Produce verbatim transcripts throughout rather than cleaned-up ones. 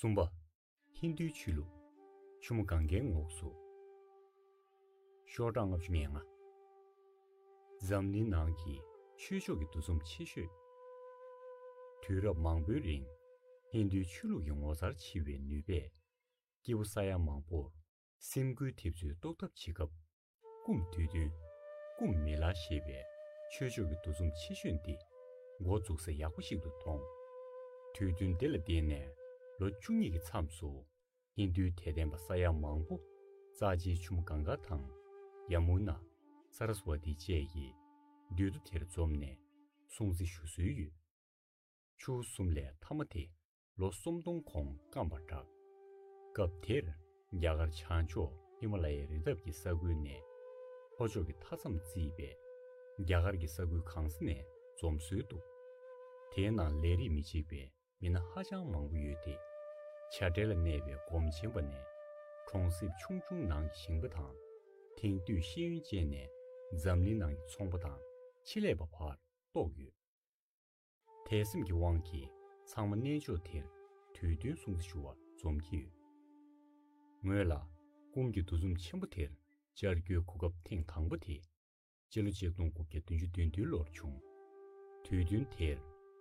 གསུམ་པ། ཧིན་རྡུའི་ཆོས་ལུགས། ཆུ་མོ་གངྒཱའི་ངོགས་སུ། ཤོག་གྲངས་ལྔ་བཅུ་ང་ལྔ། འཛམ་གླིང་ནང་གི་ཆོས་ཕྱོགས་ཀྱི་འདུ་འཛོམས་ཆེ་ཤོས། དུས་རབས་མང་པོའི་རིང་ཧིན་རྡུའི་ཆོས་ལུགས་ཀྱི་ངོ་མཚར་ཆེ་བའི་ནུས་པས་སྐྱེ་བོ་ས་ཡ་མང་པོར་སེམས་འགུལ་ཐེབས་ཚུལ་རྟོགས་ཐབས་བྱེད་སྐབས། སྐུ་མདུན། སྐུ་མི་ལ་ཞེས་པའི་ཆོས་ཕྱོགས་ཀྱི་འདུ་འཛོམས་ཆེ་ཤོས་འདི་འགོ་འཛུགས་ས་ཡག་པོ་ཞིག་ཏུ་མཐོང་། དུས་སྟོན་འདི་ལ་བརྟེན་ནས་ལོ་བཅུ་གཉིས་ཀྱི་མཚམས་སུ་ཧིན་རྡུའི་དད་ལྡན་པ་ས་ཡ་མང་པོ་རྩ་ཆེའི་ཆུ་མོ་གངྒཱ་དང་ཡ་མུ་ན། ས་ར་སི་ཝ་ཏི་བཅས་ཀྱི་འདུས་སྟོད་དེར་འཛོམས་ནས་སྲུང་བརྩི་ཞུ་སྲོལ་ཡོད། ཆུ་གསུམ་ལས་མཐའ་མ་དེ་ལོ་སུམ་སྟོང་གོང་སྐམ་པར་གྲགས། སྐབས་དེར་རྒྱ་གར་བྱང་ཕྱོགས་ཧི་མ་ལ་ཡའི་རི་འདབས་ཀྱི་ས་ཁུལ་ནས་ལྷོ་ཕྱོགས་ཀྱི་མཐའ་མཚམས་བརྩིས་པའི་རྒྱ་གར་གྱི་ས་ཁུལ་གང་ས་ནས་འཛོམས་སྲོལ་འདུག། དེའི་ནང་ལས་རིགས་མི་གཅིག་པའི་མི་སྣ་ཧ་ཅང་མང་པོ་ཡོད་དེ། བྱ་བྲལ་ལ་གནས་པའི་སྒོམ་ཆེན་པ་ནས་གྲོང་གསེབ་ཆུང་ཆུང་ནང་གི་ཞིང་པ་དང་། དེང་དུས་ཤེས་ཡོན་ཅན་ནས་འཛམ་གླིང་ནང་གི་ཚོང་པ་དང་ཆེད་ལས་པ་བར་གཏོགས་ཡོད། དད་སེམས་ཀྱི་དབང་གིས་ཚང་མ་གནས་མཆོག་དེར་དུས་སྟོན་སྲུང་བརྩི་ཞུ་བར་འཛོམས་ཀྱི་ཡོད། ངོས་ལ་སྐུ་མདུན་གྱི་འདུ་འཛོམས་ཆེན་པོ་དེར་བཅར་རྒྱུའི་གོ་སྐབས་ཐེངས་དང་པོ་དེ་སྤྱི་ལོ་ཆིག་སྟོང་དགུ་བརྒྱ་བདུན་ཅུ་དོན་བདུན་ལོར་བྱུང་། དུས་སྟོན་དེར་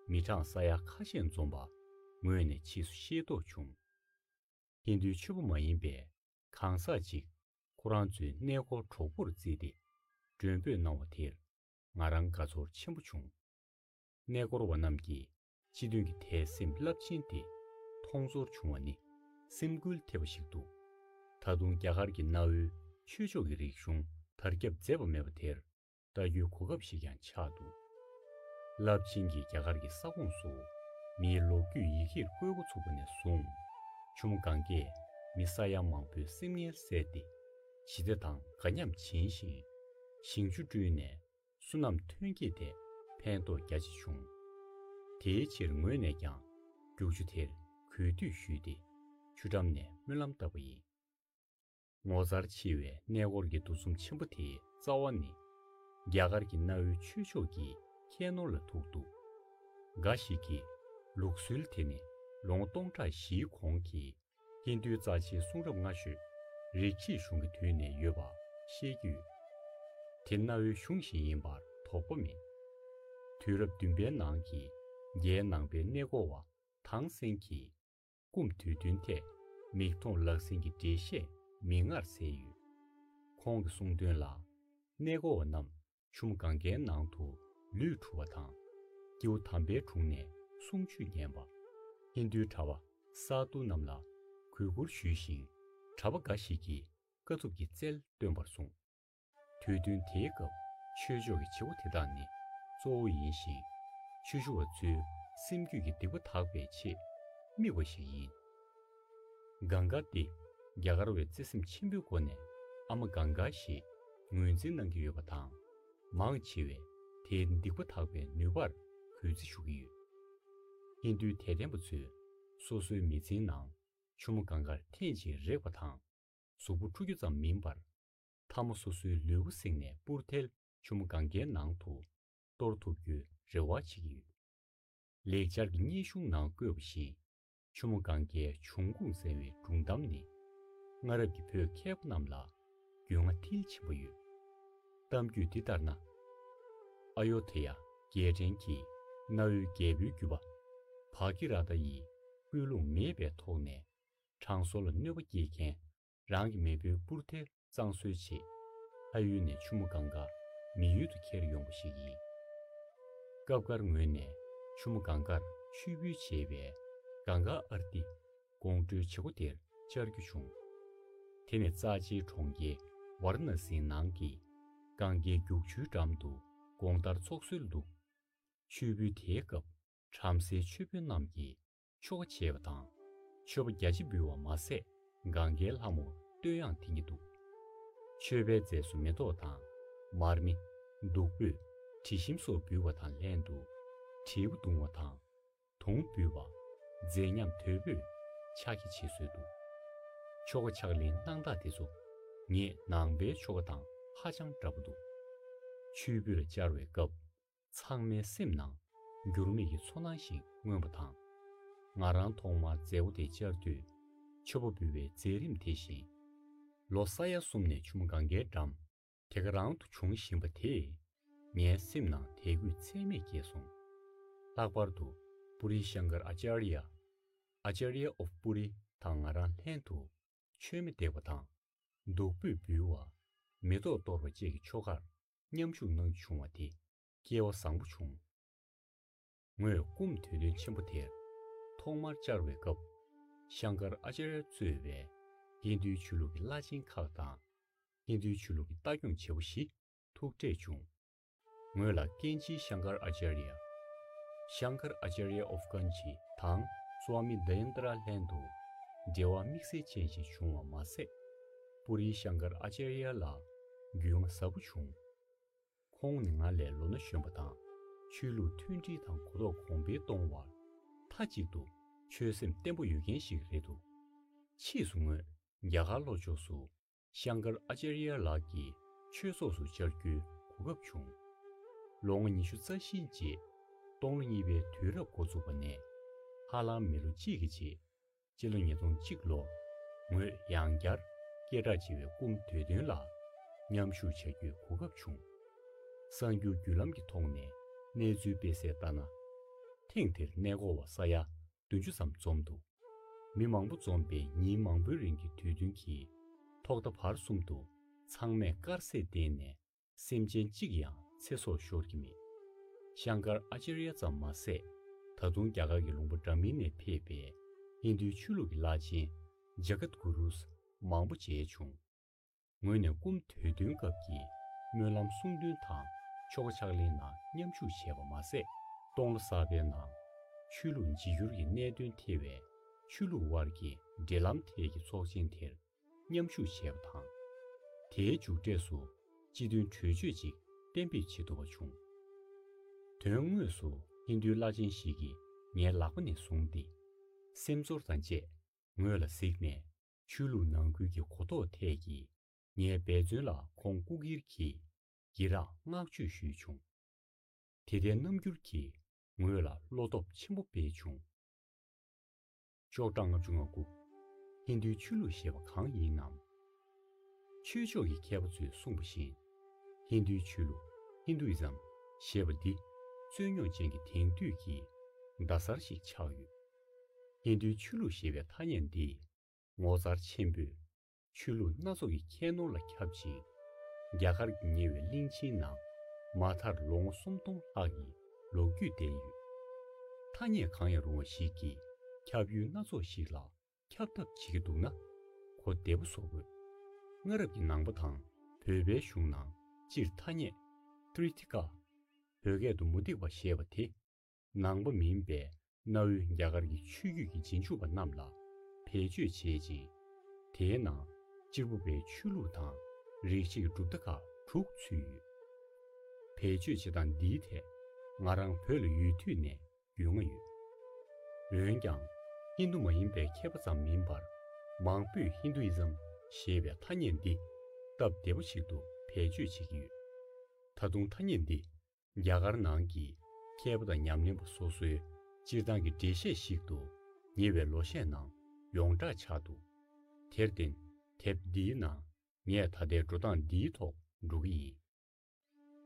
མི་གྲངས་ས་ཡ་ཁ་ཤས་འཛོམས་པ་ངོས་ནས་ཕྱིས་སུ་ཤེས་རྟོགས་བྱུང་། ཧིན་རྡུའི་ཆོས་པ་མ་ཡིན་པའི་གང་ཟག་ཅིག་ཁོ་རང་ཚོའི་གནས་སྐོར་གྲོགས་པོར་བརྩིས་ཏེ་མགྲོན་འབོད་གནང་བ་དེར་ང་རང་དགའ་ཚོར་ཆེན་པོ་བྱུང་། གནས་སྐོར་བ་རྣམས་ཀྱིས་སྤྱི་མཐུན་གྱི་དད་སེམས་རླབས་ཆེན་དེ་མཐོང་ཚོར་བྱུང་བ་ནི་སེམས་འགུལ་ཐེབས་པ་ཞིག་འདུག། ད་དུང་རྒྱ་གར་གྱི་གནའ་བོའི་ཆོས་ཕྱོགས་ཀྱི་རིག་གཞུང་དར་ཁྱབ་མཛད་པ་མེད་པ་དེར་ལྟ་རྒྱུའི་གོ་སྐབས་ཤིག་ཀྱང་ཆགས་འདུག། རླབས་ཆེན་གྱི་རྒྱ་གར་གྱི་ས་ཁོངས་སུ་མིའི་ལོ་རྒྱུས་ཡི་གེར་བཀོད་འགོ་ཚུགས་པ་ནས་བཟུང་། ཆུ་མོ་གངྒཱས་མི་ས་ཡ་མང་པོའི་སེམས་ངལ་བསལ་ཏེ་ཞི་བདེ་དང་དགའ་ཉམས་བྱིན་ཞིང་། ཞིང་ཆུ་བསྐྲུན་ནས་བསོད་ནམས་ཐོན་སྐྱེད་དེ་ཕན་ཐོགས་རྒྱ་ཆེ་བྱུང་། དེའི་ཕྱིར་ངོས་ནས་ཀྱང་རྒྱུག་ཆུ་དེར་གུས་འདུད་ཞུས་ཏེ་ཆུ་འགྲམ་ནས་སྨོན་ལམ་བཏབ་པ་ཡིན། ངོ་མཚར་ཆེ་བའི་གནས་སྐོར་གྱི་འདུ་འཛོམས་ཆེན་པོ་དེའི་རྩ་བ་ནི་རྒྱ་གར་གྱི་གནའ་བོའི་ཆོས་ཕྱོགས་ཀྱི་ཁྱད་ནོར་ལ་ཐུག་འདུག། འགའ་ཞིག་གིས་ལུགས་སྲོལ་དེ་ནི་ལོ་ངོ་སྟོང་ཕྲག་བཞིའི་གོང་གི་ཧིན་རྡུའི་རྩ་ཆེའི་གསུང་རབ་སྔ་ཤོས་རིག་བྱེད་གཞུང་གི་དུས་ནས་ཡོད་པ་བཤད་ཀྱི་ཡོད། དེ་གནའ་བོའི་གཞུང་ཞིག་ཡིན་པར་དོགས་པ་མེད། དུས་རབས་བདུན་པའི་ནང་གི་རྒྱའི་ནང་པའི་གནས་སྐོར་བ་ཐང་སན་གྱིས་སྐུ་མདུན་ཐད་མིག་མཐོང་ལག་ཟིན་གྱི་འགྲེལ་བཤད་མིག་སྔར་གསལ་ཡོད། ཁོང་གི་གསུང་དོན་ལ། གནས་སྐོར་བ་རྣམས་ཆུ་མོ་གངྒཱའི་ནང་དུ་ལུས་གྲུབ་པ་དང་། སྐྱེ་བོ་དམ་པའི་དྲུང་ནས་གསུང་ཆོས་ཉན་པ། ཧིན་རྡུའི་གྲྭ་པ་སཱ་ཏུ་རྣམས་ལ་གུས་བཀུར་ཞུས་ཤིང་། གྲྭ་པ་འགའ་ཞིག་གིས་དཀའ་ཐུབ་ཀྱི་རྩལ་སྟོན་པར་གསུངས། དུས་སྟོན་དེའི་སྐབས་ཆོས་ཕྱོགས་ཀྱི་བྱེད་སྒོ་དེ་དག་ནི་གཙོ་བོ་ཡིན་ཞིང་། ཆོས་ཞུ་བ་ཚོའི་སེམས་རྒྱུད་ཀྱི་སྡིག་པ་དག་པའི་ཆེད་དམིགས་པ་ཞིག་ཡིན། གངྒཱ་སྟེ་རྒྱ་གར་བས་བརྩེ་སེམས་ཆེན་པོའི་སྒོ་ནས་ཨ་མ་གངྒཱ་ཞེས་ངོས་འཛིན་གནང་གི་ཡོད་པ་དང་། མང་ཆེ་བས་དེའི་སྡིག་པ་དག་པའི་ནུས་པར་གུས་བརྩི་ཞུ་གི་ཡོད། ཧིན་རྡུའི་དད་ལྡན་པ་ཚོས་སོ་སོའི་མི་ཚེའི་ནང་ཆུ་མོ་གངྒཱར་ཐེངས་གཅིག་རེག་པ་དང་། གཟུགས་པོ་འཁྲུ་རྒྱུ་ཙམ་མིན་པར། མཐའ་མ་སོ་སོའི་ལུས་པོ་བསྲེགས་ནས་སྤུར་ཐལ་ཆུ་མོ་གངྒཱའི་ནང་དུ་གཏོར་ཐུབ་རྒྱུའི་རེ་བ་བྱེད་ཀྱི་ཡོད། ལེགས་སྦྱར་གྱི་སྙན་གཞུང་ནང་བཀོད་པ་བཞིན། ཆུ་མོ་གངྒཱའི་འབྱུང་ཁུངས་ཟེར་བའི་སྒྲུང་གཏམ་ནི། སྔ་རབས་ཀྱི་བོད་མཁས་པ་རྣམས་ལ་རྒྱུས་མངའ་མཐིལ་ཕྱིན་པ་ཡོད། གཏམ་རྒྱུད་འདི་ལྟར་ན། ཨ་ཡོ་དྷེ་ཡ་རྒྱལ་ཕྲན་གྱིས་གནའ་བོའི་རྒྱལ་པོའི་རྒྱུད་པ་བྷ་གི་ར་ཏ་ཡི་ཀུན་སློང་མེད་པའི་ཐོག་ནས། དྲང་སྲོང་ལ་གནོད་པ་སྐྱེལ་མཁན་རང་གི་མེས་པོའི་སྤུར་ཐལ་གཙང་བཟོའི་ཆེད། ལྷ་ཡུལ་ནས་ཆུ་མོ་གངྒཱ་མི་ཡུལ་དུ་ཁྱེར་ཡོང་བ་ཞིག་ཡིན། སྐབས་འགར་ངོས་ནས་ཆུ་མོ་གངྒཱར་མཆོད་འབུལ་བྱེད་པའི་གངྒཱ་ཨར་ཏི་དགོང་དྲོའི་བྱེད་སྒོ་དེར་བཅར་རྒྱུ་བྱུང་། དེ་ནི་རྩ་ཆེའི་གྲོང་ཁྱེར་ཝཱ་ར་ཎ་སིའི་ནང་གི་གངྒཱའི་རྒྱུག་ཆུའི་འགྲམ་དུ་དགོང་ལྟར་ཚོགས་སྲོལ་འདུག། མཆོད་འབུལ་དེའི་སྐབས་བྲམ་ཟེའི་མཆོད་དཔོན་རྣམས་ཀྱིས་ཆོ་ག་བྱས་པ་དང་། མཆོད་པ་རྒྱ་ཆེ་འབུལ་བ་མ་ཟད་གངྒཱའི་ལྷ་མོར་བསྟོད་དབྱངས་འཐེན་གྱི་འདུག། མཆོད་པའི་རྫས་སུ་མེ་ཏོག་དང་མར་མེ། བདུག་སྤོས། དྲི་ཞིམ་སོགས་འབུལ་བ་དང་ལྷན་དུ། དྲིལ་བུ་བརྡུང་བ་དང་། དུང་འབུལ་བ། རྫས་མཉམ་དོལ་པོས་ཕྱག་བགྱི་བྱེད་སྲོལ་འདུག། ཆོ་ག་ཕྱག་ལེན་གནང་སྟངས་དེ་ཚོ་ངས་ནང་པའི་ཆོ་ག་དང་ཧ་ཅང་འདྲ་པོ་འདུག། མཆོད་འབུལ་ལ་བཅར་བའི་སྐབས། ཚང་མའི་སེམས་ནང་འགྱུར་མེད་ཀྱི་ཚོར་སྣང་ཞིག་མངོན་པ་དང་། ང་རང་ཐོག་མར་མཛད་སྒོ་དེ་བཅར་དུས། མཆོད་པ་འབུལ་བའི་མཛད་རིམ་དེ་བཞིན། ལོ་ས་ཡ་གསུམ་ནས་ཆུ་མོ་གངྒཱའི་འགྲམ་དེ་ག་རང་དུ་འབྱུང་བཞིན་པ་དེས། ངའི་སེམས་ནང་དད་གུས་ཚད་མེད་སྐྱེས་སོང་། ལྷག་པར་དུ། པུ་རི་ཤང་ཀར་ཨ་ཅཱརྱ། Acharya of Puri དང་ང་རང་ལྷན་དུ། མཆོད་མེ་འདེགས་པ་དང་། བདུག་སྤོས་འབུལ་བ། མེ་ཏོག་གཏོར་བ་བཅས་ཀྱི་ཆོ་གར་མཉམ་ཞུགས་གནང་རྒྱུ་བྱུང་བ་དེ་སྐལ་བ་བཟང་པོ་བྱུང་། ངོས་སྐུ་མདུན་དོན་ཆེན་པོ་དེར་ཐོག་མར་བཅར་བའི་སྐབས། ཤང་ཀར་ཨ་ཅཱརྱ་གཙོས་པའི་ཧིན་རྡུའི་ཆོས་ལུགས་ཀྱི་བླ་ཆེན་ཁག་དང་། ཧིན་རྡུའི་ཆོས་ལུགས་ཀྱི་ལྟ་སྐྱོང་བྱེད་པོ་བཞི་ཐུག་འཕྲད་བྱུང་། ངོས་ལ་ཀན་ཇིའི་ཤང་ཀར་ཨ་ཅཱརྱ། Shankar Acharya of Kanchi དང་སྭ་མི་དྷ་ཡེན་དྲ་ལྷན་དུ་འབྲེལ་བ་དམིགས་བསལ་ཅན་ཞིག་བྱུང་བ་མ་ཟད། པུ་རིའི་ཤང་ཀར་ཨ་ཅཱརྱ་ལ་རྒྱུས་མངའ་ཟབ་པོ་བྱུང་། ཁོང་ནི་ང་ལས་ལོ་ན་གཞོན་པ་དང་ཆོས་ལུགས་མཐུན་སྒྲིལ་དང་གོ་རྟོགས་གོང་འཕེལ་གཏོང་བར་མཐའ་གཅིག་ཏུ་ཆོད་སེམས་བརྟན་པོ་ཡོད་མཁན་ཞིག་རེད་འདུག་ཕྱིས་སུ་ངོས་རྒྱ་གར་ལྷོ་ཕྱོགས་སུ་ཤང་ཀར་ཨ་ཅཱརྱ་ལགས་ཀྱི་ཆོས་ཚོགས་སུ་བཅར་རྒྱུའི་གོ་སྐབས་བྱུང་། ལོ་ངོ་ཉི་ཤུ་རྩ་བཞིའི་རྗེས། སྟོང་ལོ་གཉིས་པའི་དུས་རབས་འགོ་བཙུགས་པ་ནས་ཧ་ལམ་མི་ལོ་གཅིག་གི་རྗེས། སྤྱི་ལོ་ཉིས་སྟོང་གཅིག་ལོར་ངོས་ཡང་བསྐྱར་སྐད་གྲགས་ཆེ་བའི་སྐུ་མདུན་དོན་ལ་མཉམ་ཞུགས་བྱ་རྒྱུའི་གོ་སྐབས་བྱུང་། གསར་འགྱུར་བརྒྱུད་ལམ་གྱི་ཐོག་ནས་གནས་ཚུལ་སྤེལ་གསལ་ལྟར་ན། ཐེངས་འདིར་གནས་སྐོར་བ་ས་ཡ་བདུན་ཅུ་ཙམ་འཛོམས་འདུག་མི་མང་པོ་འཛོམས་པའི་ཉིན་མང་པོའི་རིང་གི་དུས་སྟོན་གྱིས་ཐོག་མཐའ་བར་གསུམ་དུ་ཚང་མས་དཀར་ཟས་བསྟེན་ནས། སེམས་ཅན་གཅིག་ཡང་ཚེ་སྲོག་ཤོར་གྱི་མེད། ཤང་ཀར་ཨ་ཅཱརྱ་ཙམ་མ་ཟད། ད་དུང་རྒྱ་གར་གྱི་ལུང་པ་འདྲ་མིན་ནས་ཕེབས་པའི་ཧིན་རྡུའི་ཆོས་ལུགས་ཀྱི་བླ་ཆེན་ཇ་གཏ་གུ་རུས་མང་པོ་མཇལ་བྱུང་། ངོས་ནས་སྐུ་མདུན་དོན་སྐབས་ཀྱི་སྨོན་ལམ་གསུང་འདོན་དང་ཆོ་ག་ཕྱག་ལེན་ནང་མཉམ་ཞུགས་བྱས་པ་མ་ཟད། སྟོང་ལོ་གསར་པའི་ནང་ཆོས་ལུགས་འཇིགས་སྐྱོར་གྱི་གནད་དོན་ཐེ་བའི་ཆོས་ལུགས་དབར་གྱི་འབྲེལ་ལམ་ཐད་ཀྱི་ཚོགས་ཆེན་དེར། མཉམ་ཞུགས་བྱས་པ་དང་། དེའི་མཇུག་འབྲས་སུ་སྤྱི་དོན་གྲོས་ཆོད་ཅིག་གཏན་འབེབས་བྱེད་ཐུབ་པ་བྱུང་། དོན་དངོས་སུ་ཧིན་རྡུའི་བླ་ཆེན་ཞིག་གིས་ངའི་ལག་པ་ནས་བཟུང་སྟེ། སེམས་ཚོར་དང་བཅས་ངོས་ལ་གཟིགས་ནས། ཆོས་ལུགས་ནང་ཁུལ་གྱི་གོ་རྟོགས་ཐད་ཀྱི་ངའི་འབད་བརྩོན་ལ་ཁོང་སྐུ་སྒེར་གྱིས་དགྱེས་རག་བསྔགས་བརྗོད་ཞུས་བྱུང་། དེ་ལྟའི་རྣམ་འགྱུར་གྱིས་ངོས་ལ་བློ་སྟོབས་ཆེན་པོ་སྤེལ་བྱུང་། ལྕོགས་གྲངས་ལྔ་བཅུ་ང་དགུ། ཧིན་རྡུའི་ཆོས་ལུགས་ཞེས་པ་གང་ཡིན་ནམ། ཆོས་ཕྱོགས་ཀྱི་མཁས་པ་ཚོས་གསུངས་པ་བཞིན། ཧིན་རྡུའི་ཆོས་ལུགས་Hinduism ཞེས་པ་འདི་རྩོད་རྙོག་ཅན་གྱི་དེང་དུས་ཀྱི་བརྡ་གསར་ཞིག་ཆགས་ཡོད། ཧིན་རྡུའི་ཆོས་ལུགས་ཞེས་པའི་ཐ་སྙད་འདིས་ངོ་མཚར་ཆེན་པོས། ཆོས་ལུགས་སྣ་ཚོགས་ཀྱི་ཁྱད་ནོར་ལ་ཁྱབ་ཅིང་། རྒྱ་གར་གྱི་ཉེ་བའི་གླིང་ཆེན་ནང་མ་མཐར་ལོ་ངོ་སུམ་སྟོང་ལྷག་གི་ལོ་རྒྱུས་ལྡན་ཡོད། ཐ་སྙད་གང་ཡང་རུང་བ་ཞིག་གིས་ཁྱབ་ཡུལ་སྣ་ཚོགས་ཤིག་ལ་ཁྱབ་ཐབས་བྱེད་ཀྱི་འདུག་ན། གོ་བདེ་པོ་བཟོ་དགོས། སྔ་རབས་ཀྱི་ནང་པ་དང་བོད་པའི་གཞུང་ནང་སྤྱིར་ཐ་སྙད་ཏྲི་ཏི་ཀ་བོད་སྐད་དུ་མུ་སྟེགས་པ་ཞེས་པ་དེ། ནང་པ་མིན་པའི་གནའ་བོའི་རྒྱ་གར་གྱི་ཆོས་བརྒྱུད་ཀྱི་རྗེས་འཇུག་པ་རྣམས་ལ་བེད་སྤྱོད་བྱེད་ཅིང་། དེའི་ནང་གཅེར་བུ་པའི་ཆོས་ལུགས་དང་རིག་བྱེད་ཀྱི་གྲུབ་མཐའ་ཁག་དྲུག་ཚུད་ཡོད། བེད་སྤྱོད་བྱེད་སྟངས་འདིའི་ཐད་ང་རང་བོད་ལ་ཡོད་དུས་ནས་རྒྱུས་མངའ་ཡོད། འོན་ཀྱང་ཧིན་རྡུ་མ་ཡིན་པའི་མཁས་པ་ཙམ་མིན་པར་མང་པོས་ཧིན་རྡུ་ཨི་ཛམ་ཞེས་པའི་ཐ་སྙད་འདི་སྟབས་བདེ་པོ་ཞིག་ཏུ་བེད་སྤྱོད་བྱེད་ཀྱི་ཡོད། ད་དུང་ཐ་སྙད་འདི། རྒྱ་གར་ནང་གི་མཁས་པ་དང་ཉམས་ལེན་པ་སོ་སོའི་སྤྱིར་བཏང་གི་འགྲེལ་བཤད་ཞིག་ཏུ་ཉེ་བའི་ལོ་ཤས་ནང་ཡོངས་གྲགས་ཆགས་འདུག་དེར་བརྟེན་དེབ་འདིའི་ནང་ངས་ད་ལྟའི་འགྲོ་སྟངས་འདིའི་ཐོག་འགྲོ་གི་ཡིན།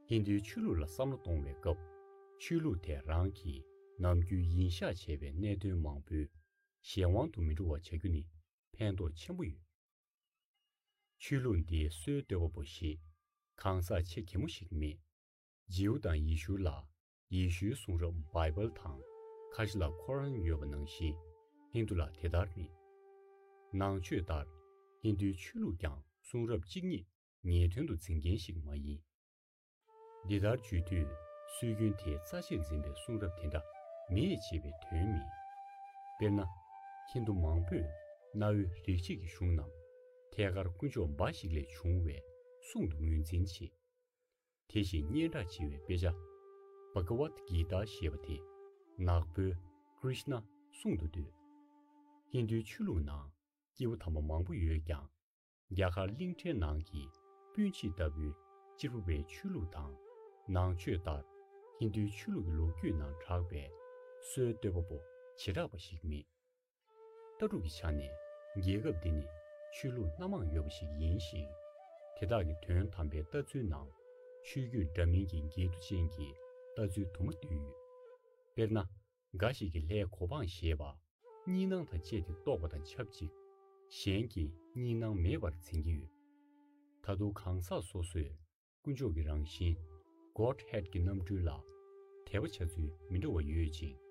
ཧིན་རྡུའི་ཆོས་ལུགས་ལ་བསམ་བློ་གཏོང་བའི་སྐབས། ཆོས་ལུགས་དེ་རང་གིས་ནམ་རྒྱུན་ཡིན་ཤག་བྱས་པའི་གནད་དོན་མང་པོའི་གཞན་དབང་དུ་མི་འགྲོ་བ་བྱ་རྒྱུ་ནི་ཕན་ཐོགས་ཆེན་པོ་ཡོད། ཆོས་ལུགས་འདིའི་སྲོལ་གཏོད་པ་པོ་ཞེས་གང་ཟག་ཆེ་གེ་མོ་ཞིག་མེད། ཇིའུ་དང་ཡེ་ཤུ་ལ་ཡེ་ཤུའི་གསུང་རབ་བྷའི་བལ་དང་ཁ་ཤས་ལ་ཁོ་རན་ཡོད་པ་ནང་བཞིན་ཧིན་རྡུ་ལ་དེ་ལྟར་མེད། ནང་ཆོས་ལྟར་ཧིན་རྡུའི་ཆོས་ལུགས་ཀྱང་གསུང་རབ་གཅིག་ཉིད་ངེས་དོན་དུ་འཛིན་མཁན་ཞིག་མ་ཡིན། འདི་ལྟར་བརྗོད་དུས་སྲོལ་རྒྱུན་དེའི་རྩ་ཆེར་འཛིན་པའི་གསུང་རབ་དེ་འདྲ་མེད་ཅེས་པའི་དོན་མིན། དཔེར་ན། ཧིན་རྡུ་མང་པོས་གནའ་བོའི་རིག་བྱེད་ཀྱི་གཞུང་རྣམས་ཐད་ཀར་དཀོན་མཆོག་འབའ་ཞིག་ལས་བྱུང་བའི་གསུང་དུ་ངོས་འཛིན་བྱེད། དེ་བཞིན་སྙན་གྲགས་ཆེ་བའི་དཔེ་ཆ་བྷ་ག་ཝད་གི་ཏཱ་ཞེས་པ་དེ་ནག་པོའི་ཀྲིཤ་ན་གསུང་དུ་འདོད། ཧིན་རྡུའི་ཆོས་ལུགས་ནང་སྐྱེས་བུ་དམ་པ་མང་པོ་ཡོད་ཀྱང་། རྒྱ་གར་གླིང་ཕྲན་ནང་གི་སྤུན་མཆེད་ལྟ་བུའི་གཅེར་བུ་པའི་ཆོས་ལུགས་དང་། ནང་ཆོས་ལྟར་ཧིན་རྡུའི་ཆོས་ལུགས་ཀྱི་ལོ་རྒྱུས་ནང་གྲགས་པའི་སྲོལ་གཏོད་པ་པོ་ བྱེ་བྲག་པ་ཞིག་མེད། ལྟ་གྲུབ་ཀྱི་ཆ་ནས་རྒྱལ་ཁབ་འདི་ནི་ཆོས་ལུགས་སྣ་མང་ཡོད་པ་ཞིག་ཡིན་ཞིང་། དེ་དག་གི་དོན་དམ་པའི་ལྟ་ཚུལ་ནང་ཆོས་བརྒྱུད་འདྲ་མིན་གྱི་འགལ་འདུ་ཅན་གྱི་ལྟ་ཚུལ་དུ་མ་བཏུས་ཡོད། དཔེར་ན། འགའ་ཞིག་གིས་ལྷའི་གོ་འཕང་ཞེས་པ་གཉིས་སྣང་དང་བཅས་ཏེ་རྟོགས་པ་དང་ཆབས་ཅིག་གཞན་གྱིས་གཉིས་སྣང་མེད་པར་འཛིན་གྱི་ཡོད། ད་དུང་གང་ཟག་སོ་སོས་དཀོན་མཆོག་གི་རང་བཞིན་Godhead གྱི་རྣམ་འཕྲུལ་ལ་དད་པ་བྱ་ཚུལ་མི་འདྲ་བ་ཡོད་ཅིང་།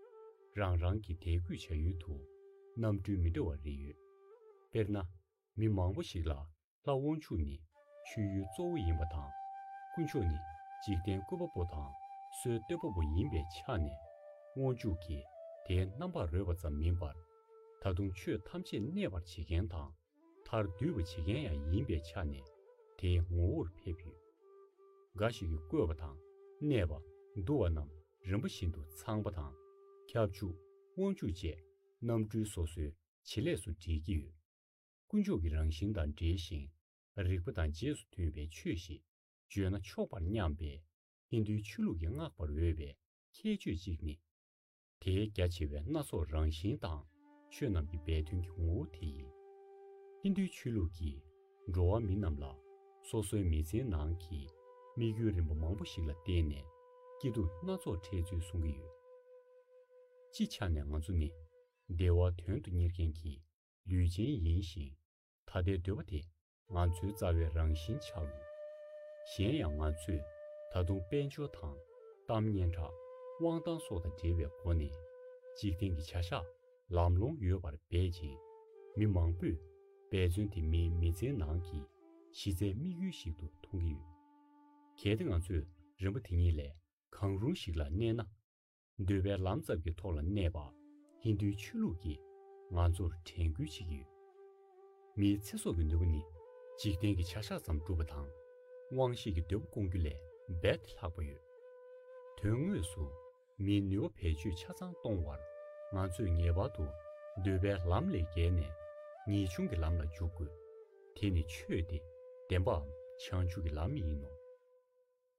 རང་རང་གི་དད་གུས་བྱ་ཡུལ་དུ་རྣམ་འཕྲུལ་མི་འདྲ་བ་རེ་ཡོད། དཔེར་ན། མི་མང་པོ་ཞིག་ལ་ལྷ་དབང་ཕྱུག་ནི་མཆོད་ཡུལ་གཙོ་བོ་ཡིན་པ་དང་། དཀོན་མཆོག་ནི་འཇིག་རྟེན་བཀོད་པ་པོ་དང་སྲོལ་གཏོད་པ་པོ་ཡིན་པའི་ཆ་ནས། དབང་ཕྱུག་གིས་དེའི་རྣམ་པར་རོལ་པ་ཙམ་མིན་པར། ད་དུང་ཆོས་ཐམས་ཅད་གནས་པར་བྱེད་མཁན་དང་མཐར་འདུས་པ་བྱེད་མཁན་ཡང་ཡིན་པའི་ཆ་ནས་དེའི་ངོ་བོར་ཕེབས་ཡོད། འགའ་ཞིག་གིས་བཀོད་པ་དང་གནས་པ་འདུ་བ་རྣམས་རིམ་པ་བཞིན་དུ་ཚངས་པ་དང་ཁྱབ་འཇུག་དབང་ཕྱུག་བཅས་རྣམ་འཕྲུལ་སོ་སོའི་བྱེད་ལས་སུ་འགྲེལ་གྱི་ཡོད། དཀོན་མཆོག་གི་རང་བཞིན་དང་འབྲེལ་ཞིང་། རིགས་པ་དང་རྗེས་སུ་མཐུན་པའི་ཆོས་ཤིག་བརྗོད་ན་ཆོག་པར་སྙམ་པའི་ཧིན་རྡུའི་ཆོས་ལུགས་ཀྱིས་བསྔགས་པར་འོས་པའི་ཁྱད་ཆོས་གཅིག་ནི། དེའི་རྒྱ་ཆེ་བའི་སྣ་ཚོགས་རང་བཞིན་དང་ཆོས་རྣམས་ཀྱི་སྦས་དོན་གྱི་ངོ་བོ་དེ་ཡིན། ཧིན་རྡུའི་ཆོས་ལུགས་ཀྱིས་འགྲོ་བ་མི་རྣམས་ལ་སོ་སོའི་མི་ཚེའི་ནང་གི་དམིགས་ཡུལ་རིམ་པ་མང་པོ་ཞིག་ལ་བརྟེན་ནས་སྐྱིད་སྡུག་སྣ་ཚོགས་འཕྲད་ཚུལ་གསུང་གི་ཡོད། སྤྱིའི་ཆ་ནས་ང་ཚོ་ནི་བདེ་བ་དོན་དུ་གཉེར་མཁན་གྱི་ལུས་ཅན་ཡིན་ཞིང་། ད་ལྟའི་འདོད་པ་དེ་ང་ཚོའི་རྩ་བའི་རང་བཞིན་ཆགས་ཡོད། གཞན་ཡང་ང་ཚོས་ད་དུང་དཔལ་འབྱོར་དང་གཏམ་སྙན་གྲགས། དབང་ཐང་སོགས་དང་འབྲེལ་བའི་སྒོ་ནས་འཇིག་རྟེན་གྱི་བྱ་གཞག་ལམ་ལྷོང་ཡོད་པར་འབད་ཅིང་། མི་མང་པོས་འབད་བརྩོན་དེ་མིའི་མི་ཚེའི་ནང་གི་གཞི་རྩའི་དམིགས་ཡུལ་ཞིག་ཏུ་མཐོང་གི་ཡོད། གལ་ཏེ་ང་ཚོས་རིམ་པ་དེ་གཉིས་ལས་གང་རུང་ཞིག་ལ་གནས་ན། འདོད་པའི་ལམ་ཙམ་གྱི་ཐོག་ལ་གནས་པ་ཧིན་རྡུའི་ཆོས་ལུགས་ཀྱིས་ང་ཚོར་དྲན་སྐུལ་བྱེད་ཀྱི་ཡོད། མིའི་ཚེ་སྲོག་གི་ནུས་པ་ནི་འཇིག་རྟེན་གྱི་བྱ་གཞག་ཙམ་སྒྲུབ་པ་དང་། དབང་ཤེད་ཀྱི་འདོད་པ་སྐོང་རྒྱུ་ལས་རྦད་དེ་ལྷག་པ་ཡོད། དོན་དངོས་སུ་མིའི་ནུས་པ་བེད་སྤྱོད་ཆ་ཚང་གཏོང་བར་ང་ཚོས་ངེས་པར་དུ་འདོད་པའི་ལམ་ལས་བརྒལ་ནས་ངེས་འབྱུང་གི་ལམ་ལ་འཇུག་དགོས། དེ་ནི་ཆོས་ཏེ། བདེན་པའམ་བྱང་ཆུབ་ཀྱི་ལམ་ཡིན་ནོ།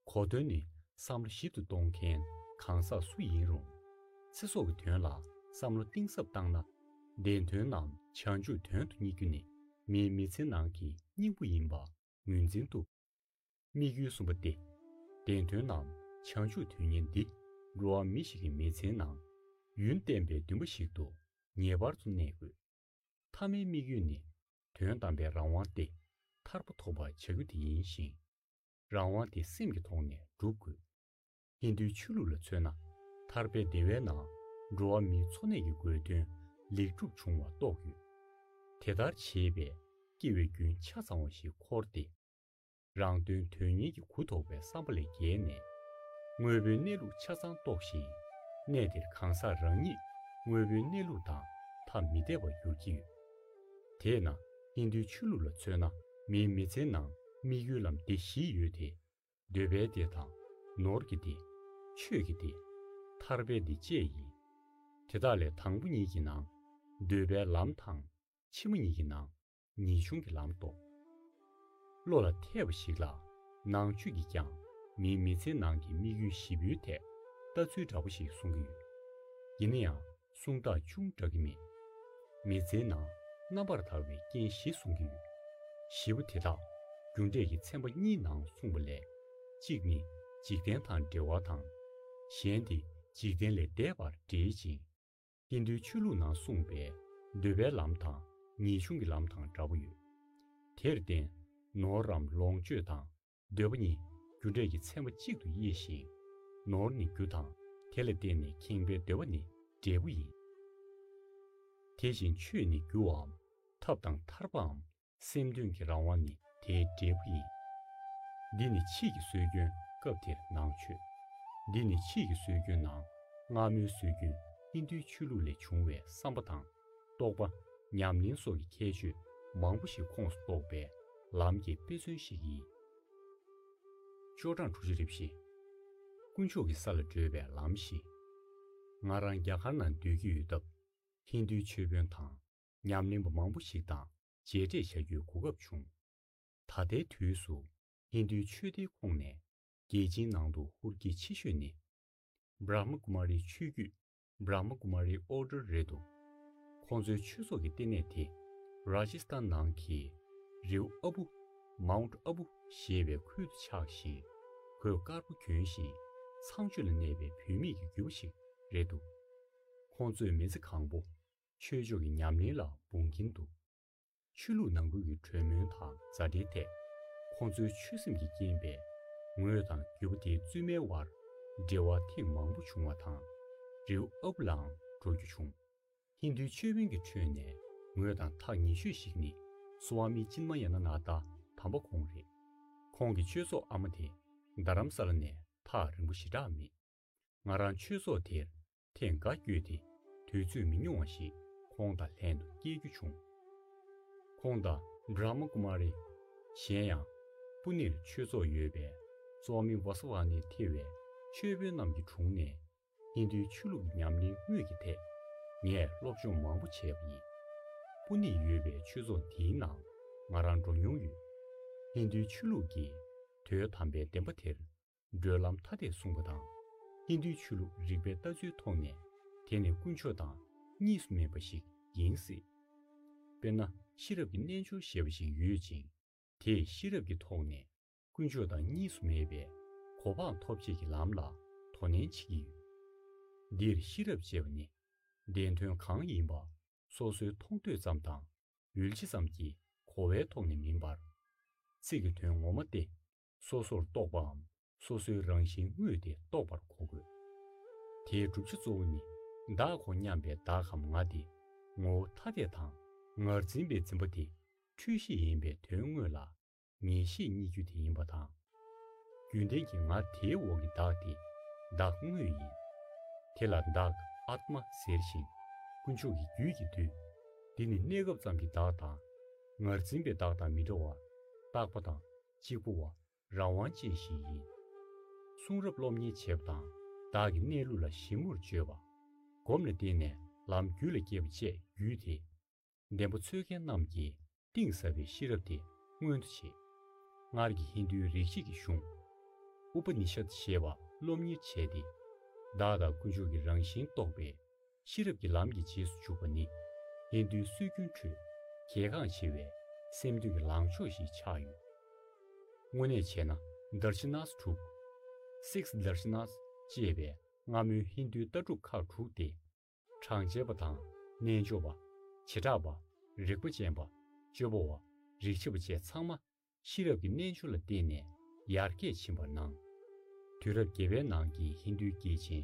གོ་དོན་ནི་བསམ་བློ་ཞིབ་ཏུ་གཏོང་མཁན་གང་ཟག་སུ་ཡིན་རུང་། ཚེ་སྲོག་གི་དོན་ལ་བསམ་བློ་གཏིང་ཟབ་བཏང་ན། བདེན་དོན་ནམ་བྱང་ཆུབ་དོན་དུ་གཉེར་རྒྱུ་ནི་མིའི་མི་ཚེ་ནང་གི་སྙིང་པོ་ཡིན་པ་ངོས་འཛིན་ཐུབ། དམིགས་ཡུལ་གསུམ་པ་སྟེ། བདེན་དོན་ནམ་བྱང་ཆུབ་དོན་གཉེར་འདི་འགྲོ་བ་མི་ཞིག་གི་མི་ཚེའི་ནང་ཡུན་བརྟན་པའི་འདུན་པ་ཞིག་ཏུ་ངེས་པར་དུ་གནས་དགོས། མཐའ་མའི་དམིགས་ཡུལ་ནི་དོན་དམ་པའི་རང་དབང་སྟེ། ཐར་པ་ཐོབ་པར་བྱ་རྒྱུ་དེ་ཡིན་ཞིང་། རང་དབང་དེ་སེམས་ཀྱི་ཐོག་ནས་སྒྲུབ་དགོས། ཧིན་རྡུའི་ཆོས་ལུགས་ལ་མཚོན་ན། ཐར་པའི་བདེ་བའི་ནང་འགྲོ་བ་མིའི་འཚོ་གནས་ཀྱི་དགོས་དོན་ལེགས་གྲུབ་འབྱུང་བ་རྟོགས་ཡོད། དེ་ལྟར་བྱེད་པས་སྐྱེ་བའི་རྒྱུན་ཆ་ཚང་བ་ཞིག་འཁོར་ཏེ། རང་དོན་དོན་གཉེར་གྱི་གུ་དོག་པའི་བསམ་པ་ལས་བརྒལ་ནས། དངོས་པོའི་གནས་ལུགས་ཆ་ཚང་རྟོགས་ཤིང་། གནས་དེར་གང་ཟག་རང་ཉིད་དངོས་པོའི་གནས་ལུགས་དང་ཐ་མི་དད་པར་འགྱུར་གྱི་ཡོད། དེས་ན་ཧིན་རྡུའི་ཆོས་ལུགས་ལ་མཚོན་ན། མིའི་མི་ཚེའི་ནང་དམིགས་ཡུལ་ལམ་སྡེ་བཞི་ཡོད་དེ། འདོད་པའི་སྡེ་དང་། ནོར་གྱི་སྡེ། ཆོས་ཀྱི་སྡེ། ཐར་པའི་སྡེ་བཅས་ཡིན། དེ་དག་ལས་དང་པོ་གཉིས་ཀྱི་ནང་འདོད་པའི་ལམ་དང་། ཕྱི་མ་གཉིས་ཀྱི་ནང་ངེས་འབྱུང་གི་ལམ་རྟོགས། བློ་ལ་འཐད་པ་ཞིག་ལ་ནང་ཆོས་ཀྱིས་ཀྱང་མིའི་མི་ཚེའི་ནང་གི་དམིགས་ཡུལ་བཞི་པོའི་ཐད་ལྟ་ཚུལ་འདྲ་པོ་ཞིག་གསུང་གི་ཡོད། ཡིན་ན་ཡང་གསུང་སྟངས་ཅུང་འདྲ་གི་མེད། མི་ཚེའི་ནང་རྣམ་པར་ཐར་པའི་རྐྱེན་བཞི་གསུང་གི་ཡོད། བཞི་པོ་དེ་དག་རྒྱུ་འབྲས་ཀྱི་ཚན་པ་གཉིས་ནང་གསུངས་པ་ལས། གཅིག་ནི་འཇིག་རྟེན་དང་འབྲེལ་བ་དང་། གཞན་དེ་འཇིག་རྟེན་ལས་འདས་པར་འབྲེལ་ཅིང་། ཧིན་རྡུའི་ཆོས་ལུགས་ནང་གསུངས་པའི་འདོད་པའི་ལམ་དང་ངེས་འབྱུང་གི་ལམ་དང་འདྲ་པོ་ཡོད། དེར་བརྟེན་ནོར་རམ་ལོངས་སྤྱོད་དང་འདོད་པ་གཉིས་རྒྱུ་འབྲས་ཀྱི་ཚན་པ་གཅིག་ཏུ་དབྱེ་ཞིང་། ནོར་ནི་རྒྱུ་དང་དེ་ལ་བརྟེན་ནས་ཁེངས་པའི་འདོད་པ་ནི་འབྲས་བུ་ཡིན། དེ་བཞིན་ཆོས་ནི་རྒྱུའམ་ཐབས་དང་ཐར་པའམ་སེམས་དོན་གྱི་རང་དབང་ནི་དེའི་འབྲས་བུ་ཡིན། འདི་ནི་ཕྱིས་ཀྱི་སྲོལ་རྒྱུན་སྐབས་དེར་ནང་ཆོས། འདི་ནི་ཕྱིས་ཀྱི་སྲོལ་རྒྱུན་ནང་སྔ་མོའི་སྲོལ་རྒྱུན་ཧིན་རྡུའི་ཆོས་ལུགས་ལས་བྱུང་བའི་བསམ་པ་དང་རྟོག་པ། ཉམས་ལེན་སོགས་ཀྱི་ཁྱད་ཆོས་མང་པོ་ཞིག་ཁོངས་སུ་གཏོགས་པའི་ལམ་གྱི་དཔེ་མཚོན་ཞིག་ཡིན། ཅོ་ཀྲང་གྲུ་བཞི་རེ་བཞི། དཀོན་མཆོག་གི་ས་ལ་བགྲོད་པའི་ལམ་བཞི། ང་རང་རྒྱ་གར་ནང་སྡོད་ཀྱི་ཡོད་སྟབས། ཧིན་རྡུའི་ཆོས་དཔོན་དང་ཉམས་ལེན་པ་མང་པོ་ཞིག་དང་མཇལ་འཕྲད་བྱ་རྒྱུའི་གོ་སྐབས་བྱུང་། ད་ལྟའི་དུས་སུ་ཧིན་རྡུའི་ཆོས་སྡེའི་ཁོངས་ནས་རྒྱལ་སྤྱིའི་ནང་དུ་ཧུར་གྱིས་ཆེ་ཤོས་ནི། བྷྲ་མ་ཀུ་མ་རིའི་ཆོས་བརྒྱུད་ Brahma Kumari Order རེད་འདུག། ཁོང་ཚོའི་ཆོས་ཚོགས་ཀྱི་ལྟེ་གནས་དེ་ར་ཇི་སི་ཐན་ནང་གི་རི་བོ་ཨ་བུ། Mount Abu ཞེས་པའི་ཁུལ་དུ་ཆགས་ཤིང་། གོས་དཀར་པོ་གྱོན་ཞིང་ཚངས་སྤྱོད་ལ་གནས་པའི་བུད་མེད་ཀྱི་རྒྱུད་པ་ཞིག་རེད་འདུག། ཁོང་ཚོས་མི་ཚེ་གང་པོ་ཆོས་ཕྱོགས་ཀྱི་ཉམས་ལེན་ལ་འབུངས་ཀྱིན་འདུག། ཆོས་ལུགས་ནང་ཁུལ་གྱི་གྲོས་མོལ་དང་མཛའ་འབྲེལ་ཐད། ཁོང་ཚོའི་ཆོས་སེམས་ཀྱི་རྐྱེན་པས་ངོས་དང་རྒྱུད་པ་དེའི་བཙུན་མའི་དབར་འབྲེལ་བ་ཐེངས་མང་པོ་བྱུང་བ་དང་། རི་བོ་ཨ་བུ་ལའང་འགྲོ་རྒྱུ་བྱུང་། ཧིན་རྡུའི་ཆོས་དཔོན་གྱི་ཁྲོད་ནས་ངོས་དང་ཐག་ཉེ་ཤོས་ཤིག་ནི་སྭ་མི་ཅིན་མ་ཡ་ན་ན་ད་དམ་པ་ཁོང་རེད། ཁོང་གི་ཆོས་ཚོགས་ཨ་མ་དེ་རྡ་རམ་ས་ལ་ནས་ཐག་རིང་པོ་ཞེ་དྲག་མེད། ང་རང་ཆོས་ཚོགས་དེར་ཐེངས་འགའ་བསྐྱོད་དེ། དུས་ཚོད་མི་ཉུང་བ་ཞིག་ཁོང་དང་ལྷན་དུ་སྐྱེལ་རྒྱུ་བྱུང་། ཁོང་དང་བྲ་མ་ཀུ་མ་རི། གཞན་ཡང་། པུ་ནེར་ཆོས་ཚོགས་ཡོད་པའི་སྭ་མི་ཝ་ས་ཝ་ནི་ཐེ་བའི་ཆོས་དཔོན་རྣམས་ཀྱི་དྲུང་ནས་ཧིན་རྡུའི་ཆོས་ལུགས་ཀྱི་ཉམས་ལེན་དངོས་ཀྱི་ཐད་ངས་སློབ་སྦྱོང་མང་པོ་བྱས་པ་ཡིན། པུ་ནེ་ཡོད་པའི་ཆོས་ཚོགས་འདིའི་ནང་ང་རང་འགྲོ་མྱོང་ཡོད། ཧིན་རྡུའི་ཆོས་ལུགས་ཀྱི་དོན་དམ་པའི་བདེན་པ་དེར། བགྲོད་ལམ་ཐ་དད་གསུངས་པ་དང་། ཧིན་རྡུའི་ཆོས་ལུགས་རིག་པའི་ལྟ་ཚུལ་ཐོག་ནས་དེ་ནི་དཀོན་མཆོག་དང་གཉིས་སུ་མེད་པ་ཞིག་ཡིན་སྲིད། དཔེར་ན། ཤེས་རབ་ཀྱི་རྣལ་འབྱོར་ཞེས་པ་ཞིག་ཡོད་ཅིང་། དེས་ཤེས་རབ་ཀྱི་ཐོག་ནས་དཀོན་མཆོག་དང་གཉིས་སུ་མེད་པའི་གོ་འཕང་ཐོབ་བྱེད་ཀྱི་ལམ་ལ་དོ་ནན་བྱེད་ཀྱི་ཡོད། འདིར་ཤེས་རབ་ཅེས་པ་ནི་བདེན་དོན་གང་ཡིན་པ་སོ་སོའི་མཐོང་ཐོས་ཙམ་དང་ཡུལ་ཅི་ཙམ་གྱི་གོ་བའི་ཐོག་ནས་མིན་པར། ཚིག་གི་དོན་ངོ་མ་སྟེ། སོ་སོར་རྟོག་པའམ་སོ་སོའི་རང་བཞིན་དངོས་དེ་རྟོགས་པར་གོ་དགོས། དེའི་བསྒྲུབ་བྱ་གཙོ་བོ་ནི་བདག་གོ་སྙམ་པའི་བདག་གམ་ང་སྟེ། ངོ་བོ་ཐ་དད་དང་ངར་འཛིན་པའི་འཛིན་པ་དེ་འཁྲུལ་གཞི་ཡིན་པའི་དོན་དངོས་ལ་ངེས་ཤེས་རྙེད་རྒྱུ་དེ་ཡིན་པ་དང་། རྒྱུན་ལྡན་གྱི་ང་དེའི་འོག་གི་བདག་དེ་བདག་དངོས་ཡིན། དེ་ལ་བདག་ཨཱཏྨ་ཟེར་ཞིང་དཀོན་མཆོག་གི་རྒྱུད་ཀྱིས་འདུས། འདི་ནི་གནས་སྐབས་ཙམ་གྱི་བདག་དང་། ངར་འཛིན་པའི་བདག་དང་མི་འདྲ་བར་རྟག་པ་དང་གཅིག་པུ་བ། རང་དབང་ཅན་ཞིག་ཡིན། གསུང་རབ་སློབ་གཉེར་བྱེད་པ་དང་བདག་གི་གནས་ལུགས་ལ་ཞིབ་མོར་དཔྱོད་པ། སྒོམ་ལ་བརྟེན་ནས་ལམ་རྒྱུད་ལ་སྐྱེས་པ་བཅས་རྒྱུད་དེ། འདན་མ་འཚོལ་མཁན་རྣམས་ཀྱིས་གཏིང་ཟབ་པའི་ཤེས་རབ་དེ་མངོན་དུ་བྱེད། སྔར་གྱི་ཧིན་རྡུའི་རིག་བྱེད་ཀྱི་གཞུང་། ཨུ་པ་ནི་ཤད་ཞེས་པ་སློབ་གཉེར་བྱས་ཏེ། བདག་དང་དཀོན་མཆོག་གི་རང་བཞིན་རྟོགས་པའི་ཤེས་རབ་ཀྱི་ལམ་གྱི་རྗེས་སུ་འཇུག་པ་ནི་ཧིན་རྡུའི་སྲོལ་རྒྱུན་ཁྲོད་གལ་འགངས་ཆེ་བའི་སེམས་འདུན་གྱི་ལངས་ཕྱོགས་ཤིག་ཆགས་ཡོད། དངོས་གནས་བྱས་ན་དར་ཤི་ནཱས་དྲུག། Six Darshanas ཅེས་པའི་སྔ་མོའི་ཧིན་རྡུའི་ལྟ་གྲུབ་ཁག་དྲུག་སྟེ། གྲངས་ཅན་པ་དང་རྣལ་འབྱོར་པ། བྱེ་བྲག་པ། རིག་པ་ཅན་པ། སྤྱོད་པ་བ། རིག་བྱེད་པ་བཅས་ཚང་མ་ཤེས་རབ་ཀྱི་རྣལ་འབྱོར་ལ་བརྟེན་ནས་ཡར་རྒྱས་ཕྱིན་པར་སྣང་། དུས་རབས་བརྒྱད་པའི་ནང་གི་ཧིན་རྡུའི་རྒྱལ་ཆེན་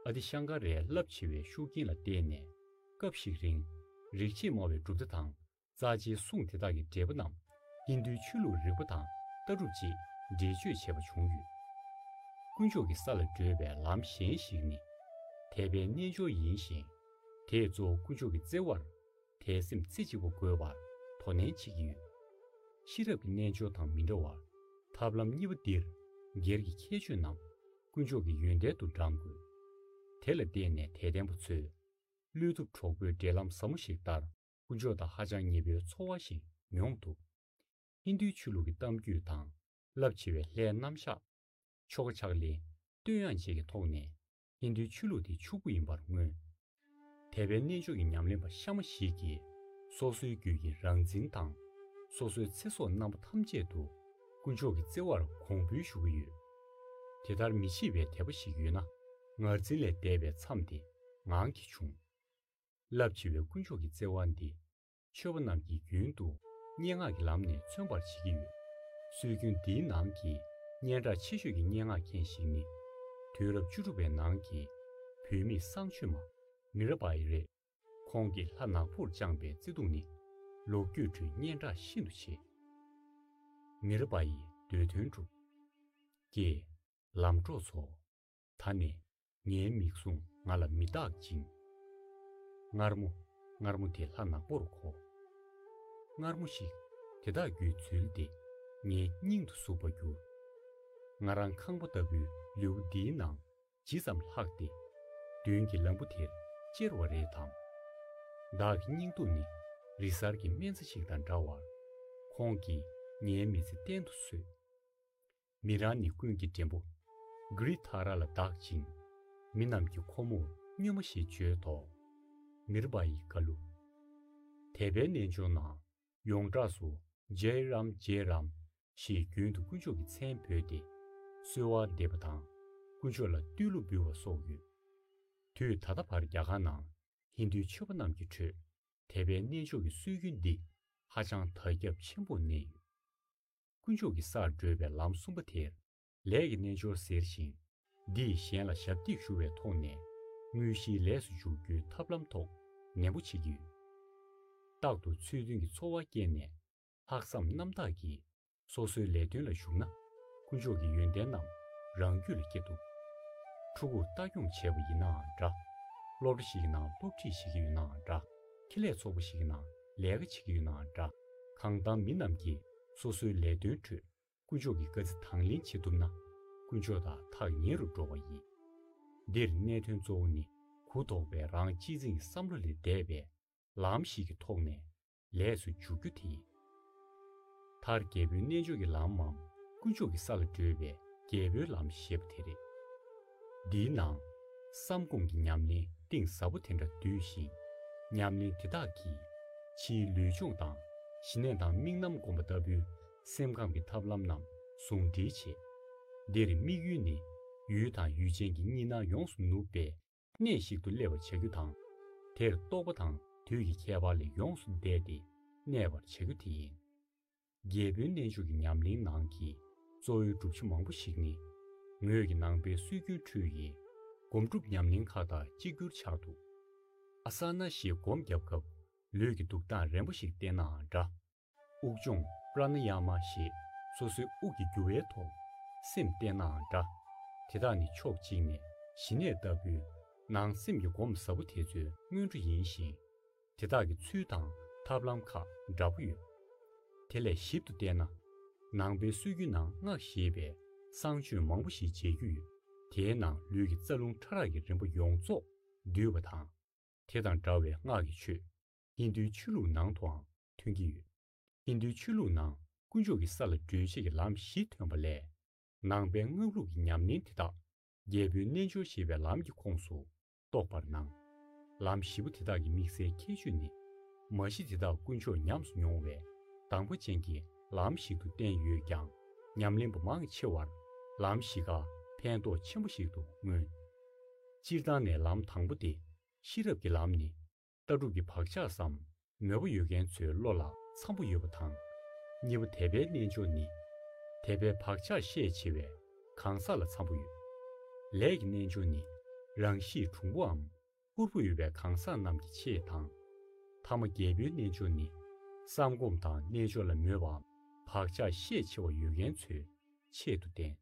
ཨ་ཏི་ཤང་ཀ་རའི་རླབས་ཆེ་བའི་ཤུགས་རྐྱེན་ལ་བརྟེན་ནས་སྐབས་ཤིག་རིང་རིག་བྱེད་སྨྲ་བའི་གྲུབ་མཐའ་དང་། རྩ་ཆེའི་གསུང་དེ་དག་གི་འགྲེལ་པ་རྣམས་ཧིན་རྡུའི་ཆོས་ལུགས་རིག་པ་དང་ལྟ་གྲུབ་ཅེས་འགྲེལ་བརྗོད་བྱས་པ་བྱུང་ཡོད། དཀོན་མཆོག་གི་ས་ལ་བགྲོད་པའི་ལམ་གཞན་ཞིག་ནི། དད་པའི་རྣལ་འབྱོར་ཡིན་ཞིང་། དེས་གཙོ་བོ་དཀོན་མཆོག་གི་བརྩེ་བར། དད་སེམས་རྩེ་གཅིག་པ་དགོས་པར་དོ་ནན་བྱེད་ཀྱི་ཡོད། ཤེས་རབ་ཀྱི་རྣལ་འབྱོར་དང་མི་འདྲ་བར། ཐབས་ལམ་གཉིས་པ་འདིར། སྒེར་གྱི་ཁྱད་ཆོས་རྣམས་དཀོན་མཆོག་གི་ཡོན་ཏན་དུ་བགྲང་དགོས། དེ་ལ་བརྟེན་ནས་དད་ལྡན་པ་ཚོས། བློས་ཐུབ་གྲོགས་པོའི་འབྲེལ་ལམ་ཟབ་མོ་ཞིག་ལྟར། དཀོན་མཆོག་དང་ཧ་ཅང་ཉེ་པོའི་ཚོར་བ་ཞིག་མྱོང་ཐུབ། ཧིན་རྡུའི་ཆོས་ལུགས་ཀྱི་གཏམ་རྒྱུད་དང་། རླབས་ཆེ་བའི་ལྷའི་རྣམ་གཞག་ཆོ་ག་ཕྱག་ལེན། བསྟོད་དབྱངས་བཅས་ཀྱི་ཐོག་ནས། ཧིན་རྡུའི་ཆོས་ལུགས་དེ་ཕྱུག་པོ་ཡིན་པར་མངོན། དད་པའི་རྣལ་འབྱོར་གྱི་ཉམས་ལེན་པ་གཤའ་མ་ཞིག་གིས། སོ་སོའི་རྒྱུད་ཀྱི་རང་འཛིན་དང་། སོ་སོའི་ཚེ་སྲོག་རྣམ་པ་ཐམས་ཅད་དུ། དཀོན་མཆོག་གི་བརྩེ་བར་གོང་འབུལ་ཞུ་གི་ཡོད། དེ་ལྟར་མི་ཕྱེད་པའི་དད་པ་ཞིག་ཡོད་ན། ངར་འཛིན་ལས་འདས་པའི་མཚམས་དེ་ངང་གིས་ཕྱུང་། རླབས་ཆེ་བའི་དཀོན་མཆོག་གི་བརྩེ་བ་འདི། ཆོས་པ་རྣམས་ཀྱིས་རྒྱུན་དུ་སྙན་ངག་གི་ལམ་ནས་མཚོན་པར་བྱེད་ཀྱི་ཡོད། སྲོལ་རྒྱུན་འདིའི་ནང་གི་སྙན་གྲགས་ཆེ་ཤོས་ཀྱི་སྙན་ངག་མཁན་ཞིག་ནི། དུས་རབས་བཅུ་དྲུག་པའི་ནང་གི་བུད་མེད་བཟང་སྤྱོད་མ། མི་ར་བའི་རེད། ཁོང་གིས་ལྷ་ནག་པོར་བཅངས་པའི་བརྩེ་དུང་ནི། ལོ་རྒྱུས་ཁྲོད་སྙན་གྲགས་ཤིན་ཏུ་ཆེ། མི་ར་བ་ཡི་འདོད་དོན་འགྲུབ། ཀྱེ། ལམ་གྲོགས་ཚོ། ད་ནས་ངའི་མིག་ཟུང་ང་ལ་མི་བལྟ་ཅིང་། མངར་མོ། མངར་མོ་དེ་ལྷ་ནག་པོར་གོ། མངར་མོ་ཞིག་དེ་དག་རྒྱུད་འཛུལ་ཏེ་ངའི་སྙིང་དུ་ཟུག་པར་གྱུར། ང་རང་ཁང་པ་ལྟ་བུའི་ལེའུ་འདིའི་ནང་ཇི་ཙམ་ལྷག་སྟེ། མདུན་གྱི་ལམ་བུ་དེར་ཅེར་བ་རེད་དམ། བདག་གི་སྙིང་སྡུག་ནི་རི་གཟར་གྱི་སྨན་རྩྭ་ཞིག་དང་འདྲ་བར། ཁོང་གིས་ངའི་མི་ཚེ་གཏན་དུ་གསོས། མི་རང་ནི་ཀུན་གྱི་འགྲེང་བུ། གྷི་རི་ཐ་ར་ལ་བདག་ཅིང་། མི་རྣམས་ཀྱི་ཁོ་མོར་ སྨྱོན་མ་ཞེས་བརྗོད་དོ། མིར་བྷ་ཡི་ཀ་ལུ། དད་པའི་རྣལ་འབྱོར་ནང་ཡོངས་གྲགས་སུ་ཇའི་རམ་ཇའི་རམ་ཞེས་རྒྱུན་དུ་དཀོན་མཆོག་གི་མཚན་བོས་ཏེ་གསོལ་བ་འདེབས་པ་དང་དཀོན་མཆོག་ལ་བཏུལ་གླུ་འབུལ་བ་སོགས་ཡོད། དུས་ད་ལྟ་བར་རྒྱ་གར་ནང་ཧིན་རྡུའི་ཆོས་པ་རྣམས་ཀྱི་ཁྲོད་དད་པའི་རྣལ་འབྱོར་གྱི་སྲོལ་རྒྱུན་འདི་ཧ་ཅང་དར་ཁྱབ་ཆེན་པོར་གནས་ཡོད། དཀོན་མཆོག་གི་སར་བགྲོད་པའི་ལམ་གསུམ་པ་དེར་ལས་ཀྱི་རྣལ་འབྱོར་ཟེར་ཞིང་། འདིས་གཞན་ལ་ཞབས་འདེགས་ཞུ་བའི་ཐོག་ནས་དངོས་གཞིའི་ལས་སུ་འཇུག་རྒྱུའི་ཐབས་ལམ་ཐོག་ནན་པོ་བྱེད་ཀྱི་ཡོད། རྟག་ཏུ་ཚུལ་མཐུན་གྱི་འཚོ་བ་བསྐྱལ་ནས་ལྷག་བསམ་རྣམ་དག་གིས་སོ་སོའི་ལས་དོན་ལ་ཞུགས་ན་དཀོན་མཆོག་གི་ཡོན་ཏན་རྣམས་རང་རྒྱུད་ལ་སྐྱེ་ཐུབ། ཕྲུ་གུར་ལྟ་སྐྱོང་བྱས་པ་ཡིན་ནའང་འདྲ། སློབ་གྲྭ་ཞིག་གི་ནང་སློབ་ཁྲིད་བྱེད་ཀྱི་ཡོད་ནའང་འདྲ། ཁེ་ལས་ཚོགས་པ་ཞིག་གི་ནང་ལས་ཀ་བྱེད་ཀྱི་ཡོད་ནའང་འདྲ། གང་ལྟར་མི་རྣམས་ཀྱིས་སོ་སོའི་ལས་དོན་ཁྲོད་དཀོན་མཆོག་གི་བཀའ་ཚིག་དང་ལེན་བྱེད་ཐུབ་ན། དཀོན་མཆོག་དང་ཐག་ཉེ་རུ་འགྲོ་བ་ཡིན། འདིར་གནད་དོན་གཙོ་བོ་ནི་གུ་དོག་པའི་རང་གཅེས་འཛིན་གྱི་བསམ་བློ་ལས་འདས་པའི་ལམ་ཞིག་གི་ཐོག་ནས་ལས་སུ་འཇུག་རྒྱུ་དེ་ཡིན། མཐར་རྒྱལ་པོའི་རྣལ་འབྱོར་གྱི་ལམ་མམ་དཀོན་མཆོག་གི་ས་ལ་བགྲོད་པའི་རྒྱལ་པོའི་ལམ་ཞེས་པ་དེ་རེད། འདིའི་ནང་བསམ་སྒོམ་གྱི་ཉམས་ལེན་གཏིང་ཟབ་པོ་དེ་འདྲ་འདུས་ཤིང་། ཉམས་ལེན་དེ་དག་གིས་ཕྱིའི་ལུས་སྦྱོང་དང་ཞི་གནས་དང་དམིགས་རྣམ་སྒོམ་པ་ལྟ་བུའི་སེམས་ཁམས་ཀྱི་ཐབས་ལམ་རྣམས་ཟུང་འབྲེལ་བྱེད། འདིར་དམིགས་ཡུལ་ནི་ཡུལ་དང་ཡུལ་ཅན་གྱི་གཉིས་སྣང་ཡོངས་སུ་ནུབ་པའི་གནས་ཤིག་ཏུ་སླེབས་པར་བྱ་རྒྱུ་དང་། དེར་རྟོག་པ་དང་དུས་ཀྱི་ཁྱད་པར་ལས་ཡོངས་སུ་འདས་ཏེ་གནས་པར་བྱ་རྒྱུ་དེ་ཡིན། རྒྱལ་པོའི་རྣལ་འབྱོར་གྱི་ཉམས་ལེན་ནང་གི་གཙོ་བོའི་གྲུབ་ཆ་མང་པོ་ཞིག་ནི། ངོས་ཀྱི་ནང་པའི་སྲོལ་རྒྱུན་ཁྲོད་ཡི་སྒོམ་སྒྲུབ་ཉམས་ལེན་ཁག་དང་གཅིག་གྱུར་ཆགས་འདུག། ཨ་ས་ན་ཞེས་སྒོམ་བརྒྱབ་སྐབས་ལུས་ཀྱི་འདུག་སྟངས་རན་པོ་ཞིག་བསྟེན་ནའང་འདྲ། དབུགས་སྦྱོང་པྲ་ན་ཡ་མ་ཞེས་སོ་སོའི་དབུགས་ཀྱི་རྒྱུ་བའི་ཐོག་སེམས་གཏད་ནའང་འདྲ། དེ་དག་ནི་ཕྱོགས་གཅིག་ནས་ཞི་གནས་ལྟ་བུའི་ནང་སེམས་ཀྱི་སྒོམ་ཟབ་པོ་དེ་ཚོའི་སྔོན་འགྲོ་ཡིན་ཞིང་། དེ་དག་གི་ཚུལ་དང་ཐབས་ལམ་ཁག་འདྲ་པོ་ཡོད། དེ་ལས་ཞིབ་ཏུ་བལྟས་ན། ནང་པའི་སྲོལ་རྒྱུན་ནང་སྔགས་ཞེས་པའི་གསང་སྤྱོད་མང་པོ་ཞིག་མཇལ་རྒྱུ་ཡོད། དེའི་ནང་ལུས་ཀྱི་རྩ་རླུང་ཕྲ་རགས་ཀྱི་རིམ་པ་ཡོངས་རྫོགས་འདུས་པ་དང་། དེ་དང་འདྲ་བའི་སྔགས་ཀྱི་ཆོས་ཧིན་རྡུའི་ཆོས་ལུགས་ནང་དུའང་ཐོན་གྱི་ཡོད། ཧིན་རྡུའི་ཆོས་ལུགས་ནང་དཀོན་མཆོག་གི་ས་ལ་བགྲོད་བྱེད་ཀྱི་ལམ་བཞི་ཐོན་པ་ལས། ནང་པའི་སྔགས་ལུགས་ཀྱི་ཉམས་ལེན་དེ་དག་རྒྱལ་པོའི་རྣལ་འབྱོར་ཞེས་པའི་ལམ་གྱི་ཁོངས་སུ་གཏོགས་པར་སྣང་། ལམ་བཞི་པོ་དེ་དག་གི་དམིགས་བསལ་ཁྱད་ཆོས་ནི། མ་གཞི་དེ་དག་དཀོན་མཆོག་ཉམས་སུ་མྱོང་བའི་དང་པོ་ཅན་གྱི་ལམ་ཞིག་ཏུ་བསྟན་ཡོད་ཀྱང་། ཉམས་ལེན་པ་མང་ཆེ་བར་ལམ་བཞི་ཀ་ཕན་ཐོགས་ཆེན་པོ་ཞིག་ཏུ་མངོན། སྤྱིར་བཏང་ནས་ལམ་དང་པོ་སྟེ། ཤེས་རབ་ཀྱི་ལམ་ནི། ལྟ་གྲུབ་ཀྱི་བག་ཆགས་སམ་མོས་པ་ཡོད་མཁན་ཚོའི་བློ་ལ་འཚམ་པོ་ཡོད་པ་དང་། གཉིས་པ་དད་པའི་རྣལ་འབྱོར་ནི། དད་པའི་བག་ཆགས་ཤས་ཆེ་བའི་གང་ཟག་ལ་འཚམ་པོ་ཡོད། ལས་ཀྱི་རྣལ་འབྱོར་ནི། རང་གཤིས་གྲུང་པོའམ་ཕུར་བུ་ཡོད་པའི་གང་ཟག་རྣམས་ཀྱི་ཆེད་དང་། ཐ་མ་རྒྱལ་པོའི་རྣལ་འབྱོར་ནི། བསམ་སྒོམ་དང་རྣལ་འབྱོར་ལ་མོས་པའམ་བག་ཆགས་ཤས་ཆེ་བ་ཡོད་མཁན་ཚོའི་ཆེད་དུ་བསྟན།